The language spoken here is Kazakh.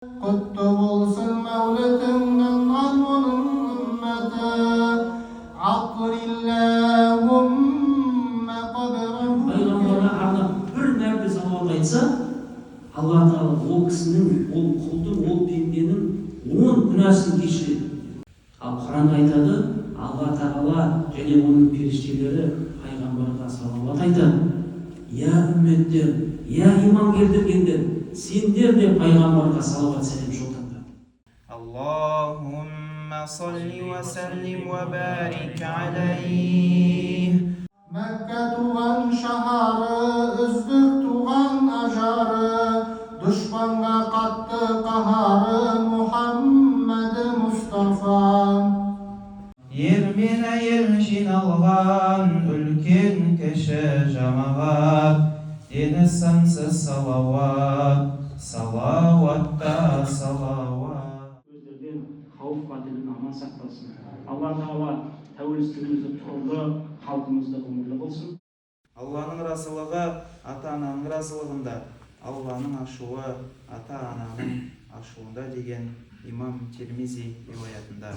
Құтты болсын мәулітіңнің, оның үмметі. Аттириллахумма қабраху. Пайғамбарға арнап бір мәрте салауат айтса, Алла Тағала ол кісінің, ол құлдың, ол пенденің 10 күнәсін кешіреді. Ал Құранда айтады: Алла Тағала және оның періштелері пайғамбарға салауат айтады. Я үмметтер, я иман келтіргендер, сендер де пайғамбарға салауат, сәлем жолдаңдар. اللهم صل وسلم وبارك عليه. Мәкке туған шаһары, үздік туған ажары, дұшпанға қатты қаһары, Мұхаммед Мұстафа. Ер мен әйел жиналған, үлкен кіші жамағат, дені сансыз салауат, салауатта салауат. Көздерден, қауіп қатерден аман сақтасын. Алла Тағала тәуелсіздігімізді тұғырлы, халқымызды ғұмырлы қылсын. Алланың разылығы ата ананың разылығында, Алланың ашуы ата ананың ашуында деген, имам Тирмизи риуаятында.